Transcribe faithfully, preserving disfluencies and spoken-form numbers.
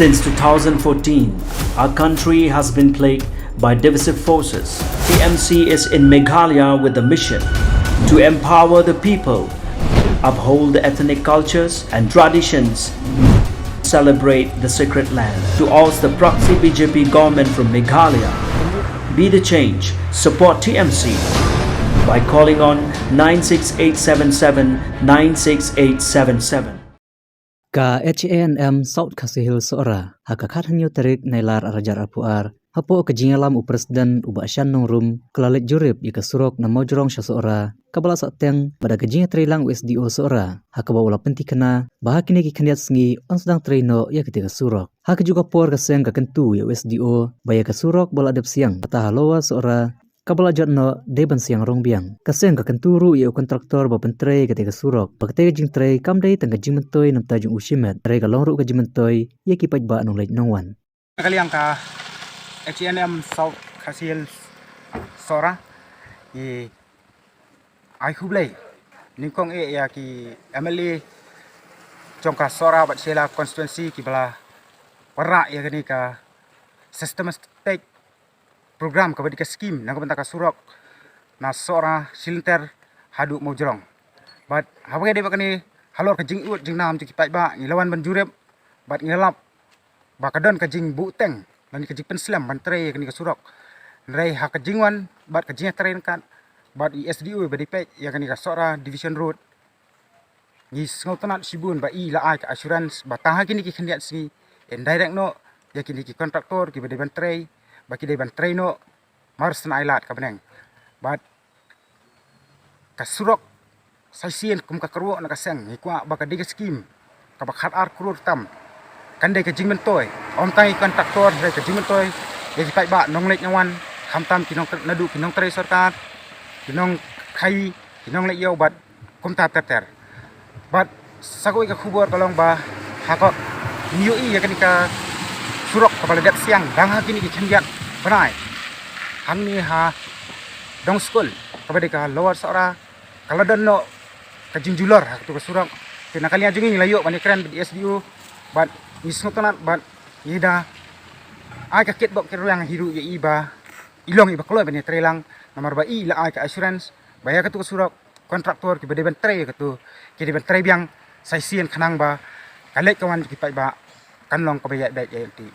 Since two thousand fourteen, our country has been plagued by divisive forces. T M C is in Meghalaya with the mission to empower the people, uphold the ethnic cultures and traditions, celebrate the sacred land. To oust the proxy B J P government from Meghalaya, be the change, support T M C by calling on nine six eight seven seven nine six eight seven seven. Ka H A N M South Khasi Hills Sohra, ha ka khathynñiew tarik Nailar arhajar arphew ar, hapoh ka jingïalam u President u Bah Shan Nongrum, ka la leit jurip ïa ka surok na Mawjrong sha Sohra, kaba la sahteng bad da ka jingïatrei lang u S D O Sohra, ha kaba u la pynthikna ba ha kine ki khyndiat sngi yn sdang trei noh ïa kata ka surok. Ha kajuh ka por ka seng ka kyntu ïa u S D O ba ïa ka surok ba la dep siang kata ha Lower Sohra, kaba la jot noh dei ban siang rong biang. Ka seng ka kyntu ruh ïa u kontraktor ba pyntrei ïa kata ka surok ba kata ka jingtrei kam dei tang ka jingmyntoi namar jong u shimet, hynrei ka long ruh ka jingmyntoi ïa ki paidbah nongleit nongwan. Na ka liang ka H A N M South Khasi Hills Sohra, ngi ai khublei nyngkong eh ïa ki M L A jong ka Sohra bad Shella constituency kiba la wanrah ïa kane ka systematic program kaba dei ka skim na ka bynta ka surok na Sohra Shilynter haduh Mawjrong. Bad haba ngi dei bad kane, halor ka jingud jingnam jong ki paidbah, ngi la wan ban jurip bad ngi la lap ba ka don ka jingbuhteng lane ka jingpynslem ban trei ïa kane ka surok. Hynrei ha ka jingwan bad ka jingtrei ryngkat bad i S D O ba dei peit ïa kane ka Sohra Division Road, ngi sngewtynnad shibun ba i la ai ka assurance ba tang ha kine ki khyndiat sngi yn direct noh ïa kine ki kontraktor kiba dei ban trei, ba ki dei ban trei noh marsien ailad ka bneng. Bad ka surok sa shisien kum ka kyrwoh na ka seng, ngi kwah ba ka dei ka skim kaba khatar klur tam, kan dei ka jingmyntoi ym tang ïa ki kontraktor, hynrei ka jingmyntoi ïa ki paidbah nongleit nongwan, khamtam ki nong, naduh ki nongtrei sorkar, ki nongkhaii, ki nongleit ïew bad kumta ter ter. Bad sa kawei ka khubor ka long ba ha ka, ngi ïohi ïa kane ka surok kaba la dep siang dang ha kine ki khyndiat bnai hangne ha dong skul kaba dei ka Lower Sohra, ka la don noh ka jingjulor ha katu ka surok. Te na ka liang jong ngi, ngi la ïoh ban ïakren bad i S D O bad ngi sngewtynnad bad ngi da ai ka kitbok kitrwiang hi ruh ïa i ba i long iba kloi ban ïatrei lang, namar ba i la ai ka assurance ba ïa katu ka surok, kontraktor kiba dei ban trei ïa katu ki dei ban trei biang sa shisien khnang ba ka leit ka wan jong ki paidbah kan long kaba ïaid beit ïaid lynti.